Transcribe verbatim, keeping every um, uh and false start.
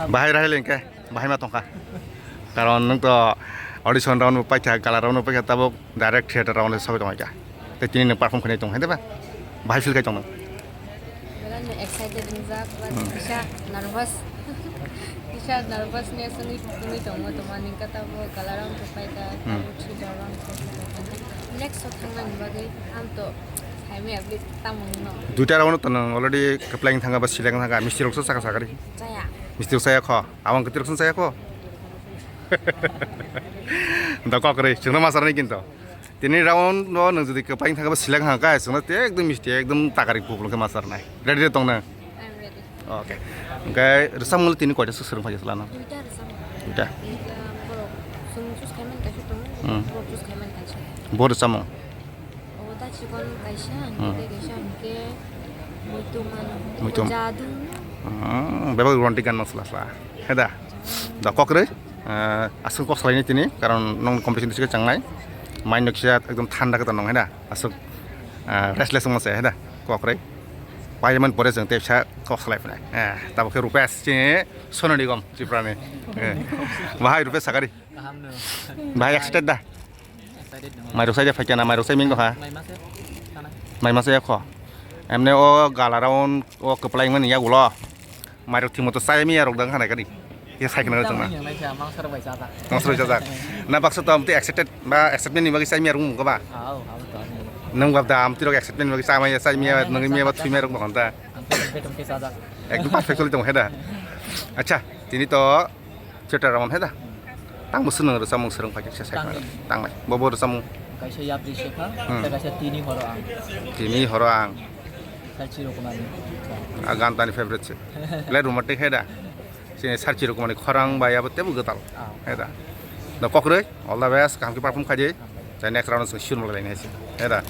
Bahai rahai lengke, bahai ma tongkha. Karon nwng to audition round bo paikha, gala round bo paikha, tabuk direct theater round sabai tongkha. Tei tini nwng perform khainai tong hai de ba? Bahai feel khai tong nwng? Belai no excited wngjak, but Hmm. kisa nervous. Kisa nervous ni songwi tongwi tongo, tongmani kata bo gala round bo paikha, Hmm. tabuk theater round bo paikha. Next show thangnani bagwi ang to saimaya bwlwi tamo wngno. Duita round to nwng already kwplai wng thangkha ba select wng thangkha, misti rok so saka sakari. Chaya. Misti rok chaya kho, abang kwtwi rok so chaya kho. Da kok rwi, chwngno ma sarnai kinto. Tini round no nwng jodi kwplai thangkha ba select hangkha, chwngno te ekdom misti, ekdom takari kuplung khe ma sarnai. Ready de tong nang? I'm ready. Okay. Hwnkhe rwchapmung tini koita swk swrwng phai salano? Duita rwchapmung. Duita. Duita borok chwng choose khaimani kaisa tongo, Hmm. borok choose khaimani kaisa. Bo rwchapmung? O da chikon kaisa, Hmm. hwnkhe kaisa hwnkhe muitu mano. Muitu. Jadu. Hmm, bebak romantic gan masla sla. Heda. Da kok rwi. Ah, aswk kok salaini tini, karon nong competition tisi changnai. Mind no kisa ekdom thanda khe tonong, heda. Aswk, ah, restless wngma se, heda. Kok rwi. Paiman pore chwng tei sa kok salai phnai. Eh, tabo khe Rupesh chini Sonu Nigam Tripura ni. Eh. Bahai Rupesh sakari. Kaham no. Bahai excited da? Excited no. Mairok sai de phaikya na, mairok sai ming kha? Mai mase. Kana. Mai mase kho. Emne o gala round o kwplai mani yagulo. Mairok thimo to sai mi yarok dang khanai kani. Ye sai kana chang na. Yang lai sa mang sar bai sa ta. Mang sar bai sa ta. Na baksa to amti excited ba excitement ni bagi sai mi yarok mung ba. Au, au to. Nang bab da amti rok excitement ni bagi sai mi sai mi nang mi ba thui mi yarok bang ta. Ang betum ke sa ta. Ekdom perfect soli tong heda. Acha, tini to Theater round heda. Tang bo swnang rwchapmung swrwng phai khe sai Tangni. Tangnai. Bo bo rwchapmung. Kaisa yapri sekha, Hmm. tei kaisa tini horo ang. Tini horo ang. Salchi rokomani. A gan tani favorite se. Le romantic heda. Sini salchi rokomani khorang bai abo tebo gwtal. Ah. Heda. No kokroi, all the best, kaham khe perform khaidi. Tei next round swng shuru lai nai se. Heda.